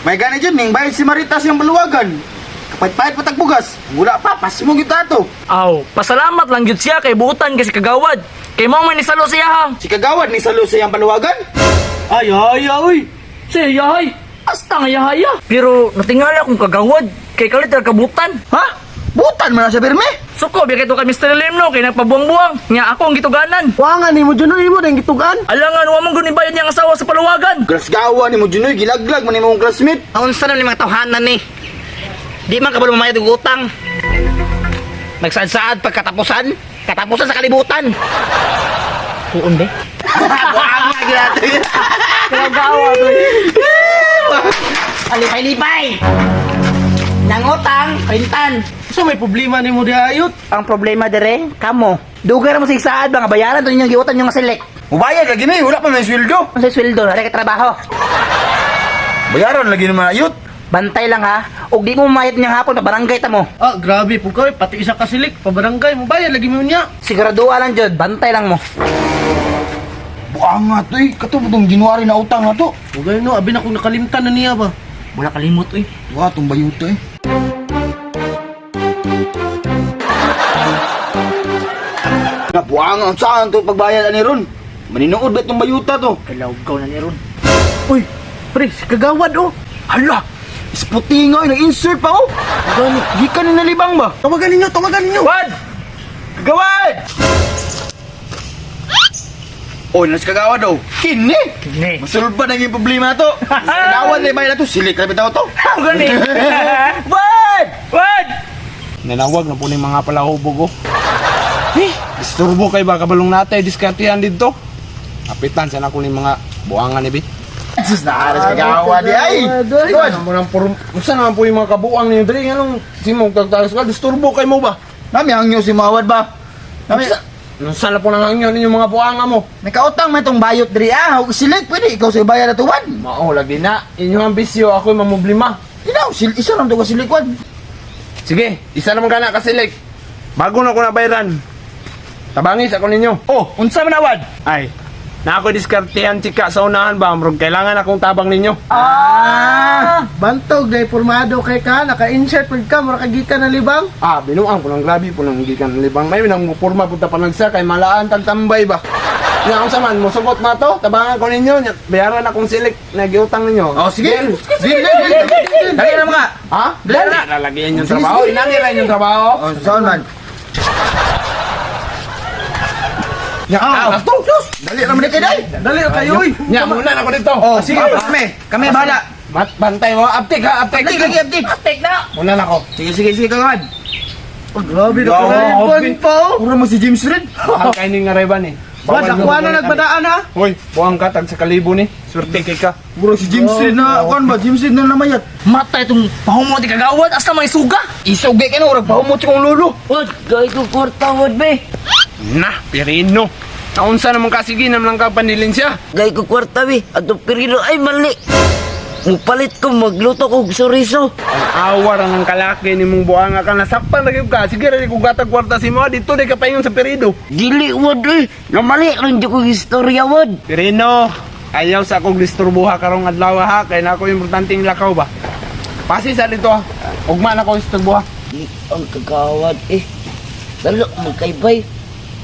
May gani dyan, ning bayad si Marita siyang baluwagan. Kapait-pait patag bugas. Wala pa, pasmo gyud ato. Aw, pasalamat lang gyud siya kay buutan kasi kagawad. Kay mao man ni salo siya ha. Si kagawad ni salo sa iyang baluwagan. Ay ay ay. Siya yahay. Asta nga yahaya. Pero natingala akong kagawad kay kalit ra kabutan. Ha? Butan man na siya pirmi. Suko biya kay to kay Mr. Lim no kay nagpabuang-buang. Nya ako ang gituganan. Wangan nimo Junoy, imo dang gitugan. Alangan wa man gud ni bayad niyang asawa sa paluwagan. Grasgawa ni mo Junoy, gilaglag man ni mong classmate. Unsa naman mga tawhanan ni? Di man kabalo mamayad og utang. Nagsaad-saad pagkatapusan, katapusan sa kalibutan. Tuon be. Buang nga gyud ato. Kagawa to. Alipay-lipay. Nangutang, printan. So may problema nimo diha ayot. Ang problema dire, kamo. Dugay ra mo sa isaad ba nga bayaran to ninyong giutan yung select. Mubayad lagi ni, wala pa may sweldo. Unsa sweldo, ra kay trabaho. Bayaran lagi naman ayot. Bantay lang ha. Ug di mo mayad niyang hapon pa barangay ta mo. Ah, grabe po kay pati isa ka silik pa barangay mo bayad lagi mo niya. Siguraduha lang jud, bantay lang mo. Buang nga to eh. Kato tong January na utang na to. Ugay no, abi na kung nakalimtan na niya ba. Wala kalimot oy. Wa tong bayuta eh. Nabuang ang saan to pagbayad ani ron. Maninuod ba itong bayuta to? Kalawgaw na ni ron. Uy, pre, si kagawad oh. Hala! Isputi nga, nag-insert pa oh! Gani, gikan ni nalibang ba? Tawagan ninyo, tawagan ninyo. Wad! Kagawad! Oh, nas kagawad oh. Kini! Kini. Masulba na yung problema to. Kagawad na yung na to. Silik na bitaw to. Gani. Wad! Wad! Nanawag na po ni mga palahubog oh. Eh, disturbo kay ba kabalong natay diskartehan dito. Apitan sana ko ni mga buangan ni bi. Sus na aras kagawad di ay! Wad, mo nang puro unsa naman po yung mga kabuang ninyo diri nganong simong tagtagas ka disturbo kay mo ba? Nami hangyo si Mawad ba? Nami, Unsa na po nang hangyo ninyo mga buanga mo? may kautang may tong bayot diri ah. Huwag Silik, pwede ikaw sa bayad na tuwan. Mao lagi na inyo ang bisyo ako'y mamoblima. Ikaw, isa lang to ka silikwan. Sige, isa naman kana kasilik. Bago na ko na bayran. Tabangis ako ninyo. Oh, unsa man awad? Ay, na ako diskartehan chika sa unahan ba? Murag kailangan akong tabang ninyo. Ah! Bantog dai pormado kay ka, naka-insert pud ka, mura ka gikan na libang. Ah, binuang po ng grabe po ng gikan libang. May nang porma punta panagsa kay malaan tagtambay ba. Nya unsa man mosugot na to, tabangan ko ninyo, nya, bayaran akong silik na giutang ninyo. Oh, sige. Deal. Sige, sige, sige. Dali na mga. Ha? Dali na. Lalagyan yung trabaho, inani ra yung trabaho. Oh, saan man? Nya, ah, to. Sus! Dali na man kay dai. Dali ra kayo oy. Nya muna na ako dito. Oh, sige, kami. Kami bahala. Mat bantay mo, aptik ha, aptik. Lagi, lagi, update. Take na. Muna na ako. Sige, sige, sige, kagawad. Oh, grabe na ka pa oh. Puro mo si James Reed. Mahal kay ning nga reban eh. Wad, ako na nagbadaan ha. Hoy, buang ka tag sa kalibo ni. Swerte kay ka. Puro si James Reed na, kuan ba? James Reed na namayat. Mata itong pahumot ni kagawad asta may suga. Isugi ka na, urag pahumot si kong lolo. Wad, gay ko kwarta wad be. Na, pirino. Naunsa naman ka sige naman lang ka panilin siya. Gay ko kwarta bi. Atong pirino ay mali. Mupalit ko magluto ko og soriso. Ang awa ra ng kalaki ni mong buanga ka nasakpan ra gyud ka. Sige ra ko gatag kwarta si mo dito di ka paingon sa perido. Dili wad eh. Namali ron di ko istorya wad. Pirino, ayaw sa akong disturbuha karong adlaw ha kay na ako importanteng lakaw ba. Pasi sa dito ha. Ugma na ko isturbuha. Di ang kagawad eh. Dalo magkaybay.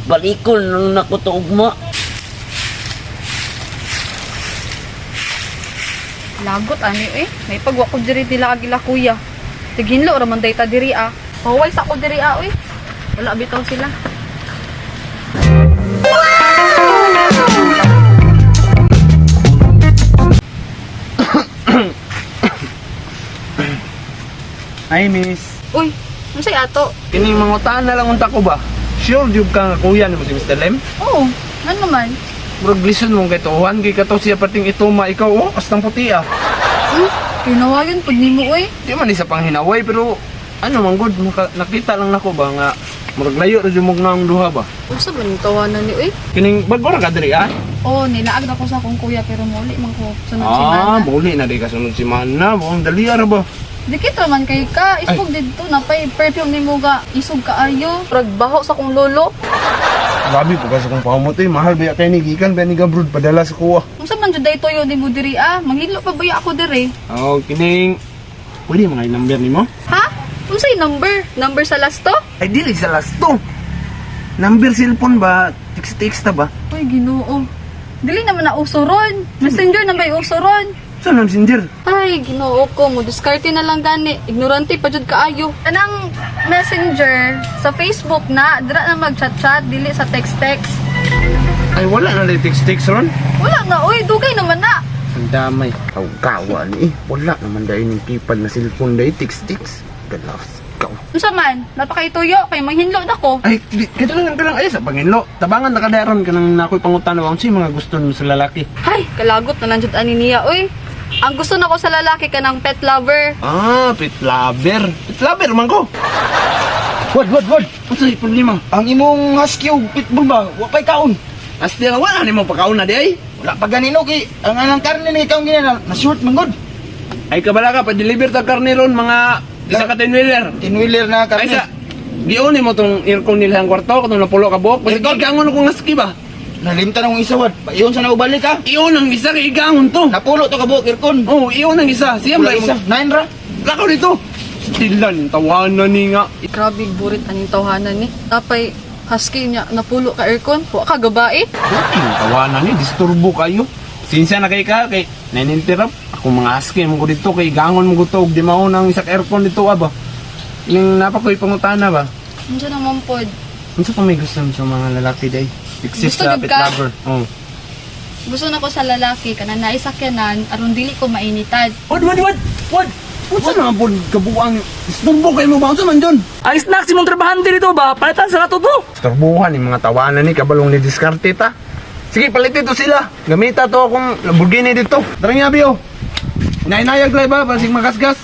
Balikon nang nako to ugma. Lagot ani eh. May pagwa ko diri nila agila kuya. Tighinlo ra man day ta diri ah. Paway sa ko diri ah oy. Wala bitaw sila. Ay miss, Uy, unsay ato? kining mangutaan na lang unta ko ba? Sure jud ka nga kuya nimo si Mr. Lem? Oo, ano man? Murag listen mong kay tuwan kay kato siya pating ituma ikaw oh, astang puti ah. Tinawagan pud nimo oy. Di man isa pang hinaway pero ano man good nakita lang nako ba nga murag layo ra jud mong naong duha ba. Unsa man yung tawanan ni oy? Kining bago ra ka diri ah. Oo, nilaag na ko sa akong kuya pero muli man ko sunod Ah, semana. muli na di ka sunod si Mana, buong dali ra ba. Dikit ra man kay ka, isog didto na pay perfume nimo ga isog kaayo. Murag baho sa akong lolo. Grabe po kasi kung pamot eh. Mahal ba kay ni gikan ba ni abroad padala sa kuwa. Unsa man jud day tuyo nimo diri ah? Manghilo pa ba ako diri? Oh, kining pwede mga number nimo? Ha? Unsay number? Number sa lasto? Ay dili sa lasto. Number cellphone ba? Text-text na ba? Uy, Ginoo. Dili naman na uso ron. Messenger na may uso ron. Saan ang messenger? Ay, Ginoo ko, mo diskarte na lang gani. Ignorante pa jud kaayo. Kanang messenger sa Facebook na, dira na mag-chat-chat, dili sa text-text. Ay wala na text-text ron. Wala na, uy, dugay naman na. Ang damay. Kaw-kawa ni eh. Wala naman dahil ng keypad na cellphone dahil text-text. Galas. Kaw. Unsa man, napakaytuyo kay manghinlo na ko. Ay, kito lang ka lang ay sa panginlo. Tabangan na kadaron ka nang nakoy pangutana wa unsay mga gusto nimo sa lalaki. Ay, kalagot na lang jud ani niya, uy. Ang gusto nako sa lalaki kanang pet lover. Ah, pet lover. Pet lover man ko. Wad, wad, wad. Unsay problema? Ang imong husky og pitbull ba? Wa pa'y kaon. Asti nga wala nimo pakaon na di ay. Wala pa ganino kay ang anang karne ni ikaw gina na short man gud. Ay kabala ka pa-deliver ta karne ron mga isa ka 10-wheeler. Tinwheeler na Ay karne. sa giuni mo tong aircon nila ang kwarto katong napulo ka buok. Kasi Aircon? gangon ko nga ski ba. Nalimtan akong isa wad. Iyon sa naubalik ha. Iyon ang isa kay igangon to. Napulo to kabuok aircon. Oh, iyon ang isa. Siya Wala ba isa. Nine ra. Lakaw dito. Stilan tawanan ni nga. Grabe burit aning tawhanan ni. Napay husky niya napulo ka aircon, wa ka gabae. Ay, tawanan ni disturbo kayo. Sinsya na kay ka kay naninterrupt. Ako mga husky mo ko dito kay gangon mo ko to og di mao nang isa ka aircon dito aba. Ning napakoy pangutana ba? Unsa naman pod? Unsa pa may gusto mo sa mga lalaki day? Exist Gusto sa jud pet ka? lover. Oh. Gusto nako sa lalaki kanang naisakyanan aron dili ko mainitan. Wad, wad, wad! Wad! Unsa na pud kabuang isturbo kay mo ba unsa man dyon? Ang snacks imong trabahante dito ba? Palitan sa nato to. Isturbuhan ni mga tawanan ni kabalong ni diskarte ta. Sige, palit ito sila. Gamita to akong Lamborghini dito. Tara nga, Bio. Inainayag lang ba? Basig magasgas.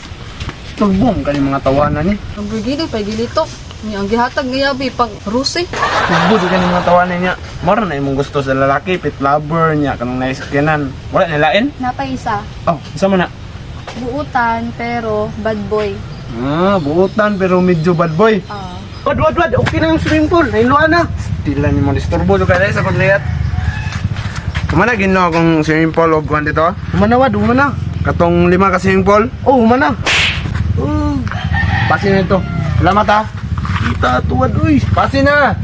Isturbong ka ni mga tawanan ni. Lamborghini pay gilitok. Ni ang gihatag niya bi pag ruse. Isturbo di ka ni mga tawanan niya. Mara na imong gusto sa lalaki, pet lover niya, kanang naisakyanan. Wala nilain? Napay isa, Oh, isa man na. buutan pero bad boy. Ah, buutan pero medyo bad boy. Ah. Wad, wad, wad. Okay na yung swimming pool. Nainluan na. Tila ni mo disturbo do kay sa pagliyat. Kumana ginoo akong swimming pool og kuan dito. Humana, wad. Humana. Katong lima ka swimming pool. Oh, humana. Pasin na ito. Salamat ha. Kita, tuwad, uy. Pasin na.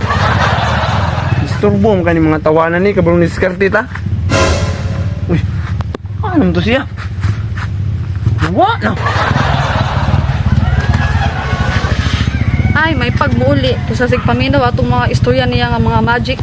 Disturbo mo kani mga tawanan ni kabalong diskarte ta. Uy. Ano to siya? Wa na. Ay, may pagmuuli. Kung sa sigpaminaw atong mga istorya niya nga mga magic.